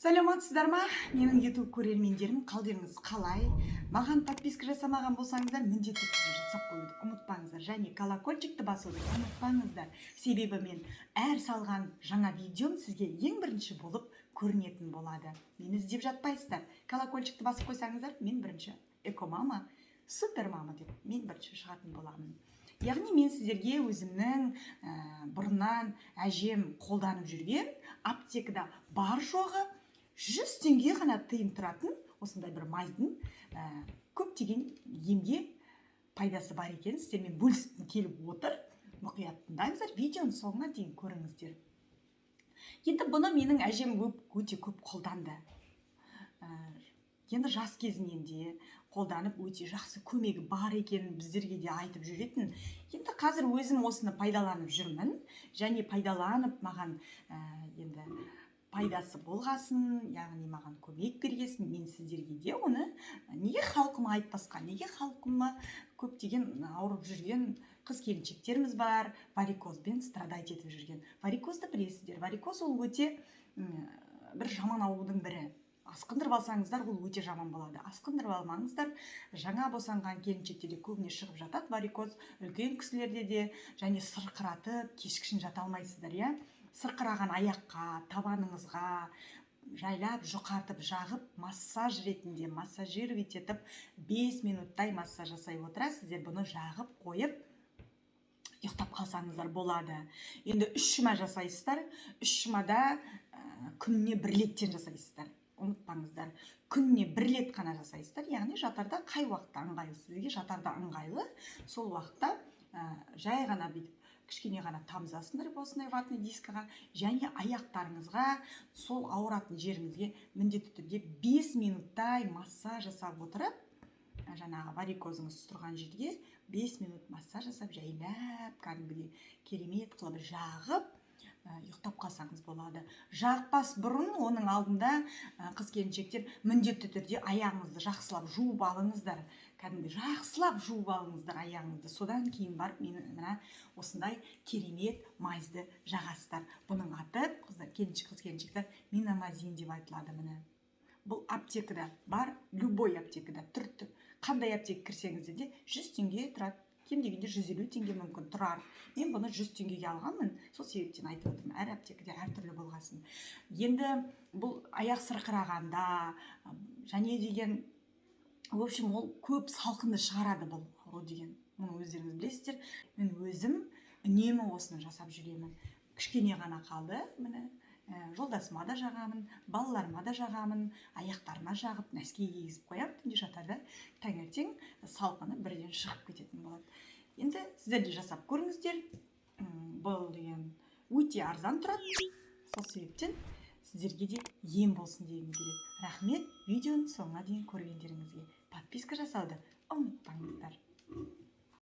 Саламатсыздар ма, менің YouTube көрермендерім? Қалдеріңіз қалай? Маған подписка жасамаған болсаңыздар, міндетті түрде жасап қоюды ұмытпаңыздар және колокольчикті басуды ұмытпаңыздар. Себебі мен әр салған жаңа видеом сізге ең бірінші болып көрінетін болады. Мені іздеп жатпайсыздар. Колокольчикті басып қойсаңыздар, мен бірінші экомама, супермама деп мен бірінші шығатын боламын. Яғни мен сіздерге өзімнің бұрыннан әжем қолданып жүрген, аптекада бар жоғы 100 теңге ғана тиын тұратын осындай бір майдың көптеген емге пайдасы бар екенін сіздермен бөліскім келіп отыр. Мұқият тыңдаңыздар, видеоның соңына дейін көріңіздер. Енді бұны менің әжем өте көп қолданды. Енді жас кезінен де қолданып, өте жақсы көмегі бар екенін біздерге де айтып жүретін. Енді қазір өзім осыны пайдаланып жүрмін және пайдаланып маған енді пайдасы болғасын, яғни маған көмек бергесін, мен сіздерге де оны неге халқыма айтпасқа? Неге халқыма? Көптеген ауырып жүрген қыз келіншектеріміз бар, варикозбен страдать етіп жүрген. Варикозды білесіздер. Варикоз ол өте бір жаман аурудың бірі. Асқындырып алсаңыздар, ол өте жаман болады. Асқындырып алмаңыздар. Жаңа босанған келіншектерде көбіне шығып жатады варикоз, үлкен кісілерде де. Және сырқыратып, кешкісін жата алмайсыздар, иә. Сырқыраған аяққа, табаныңызға жайлап жұқартып жағып, массаж ретінде массажировать етіп, 5 минуттай массаж жасай отыра, сіздер бұны жағып қойып ұйықтап қалсаңыздар болады. Енді 3 жұма жасайсыздар. 3 жұмада күніне бір реттен жасайсыздар. Ұмытпаңыздар, күніне бір рет қана жасайсыздар. Яғни жатарда, қай уақытта ыңғайлы сізге, жатарда ыңғайлы, сол уақытта жай ғана бүйтіп кішкене ғана тамызасыңдар осындай ватный дискіға және аяқтарыңызға, сол ауыратын жеріңізге міндетті түрде 5 минуттай массаж жасап отырып, жаңағы варикозыңыз тұрған жерге 5 минут массаж жасап, жайлап, кәдімгідей керемет қылып жағып, ұйықтап қалсаңыз болады. Жақпас бұрын, оның алдында, қыз келіншектер, міндетті түрде аяғыңызды жақсылап жуып алыңыздар. Кәдімгі жақсылап жуып алыңыздар аяғыңызды. Содан кейін барып мені мына осындай керемет мазьды жағасыздар. Бұның аты, қыздар, келіншек, қыз келіншектер, миномазин деп айтылады. Міне, бұл аптекада бар, любой аптекада, түр түр қандай аптека кірсеңіздер де, 100 теңге тұрады, кем дегенде 150 теңге мүмкін тұрар. Мен бұны 100 теңгеге алғанмын, сол себептен айтып отырмын. Әр аптекада әртүрлі болғасын. Енді бұл аяқ сырқырағанда және деген, в общем, ол көп салқынды шығарады бұл ауру деген, мұны өздеріңіз білесіздер. Мен өзім үнемі осыны жасап жүремін. Кішкене ғана қалды, міне. Жолдасыма да жағамын, балаларыма да жағамын. Аяқтарына жағып, носки кигізіп қоямын түнде жатарда. Таңертең салқыны бірден шығып кететін болады. Енді сіздер де жасап көріңіздер. Бұл деген өте арзан тұрады, сол себептен сіздерге де ем болсын дегім келеді. Рахмет видеоның соңына дейін көргендеріңізге. Подписка жасауды ұмытпаңыздар.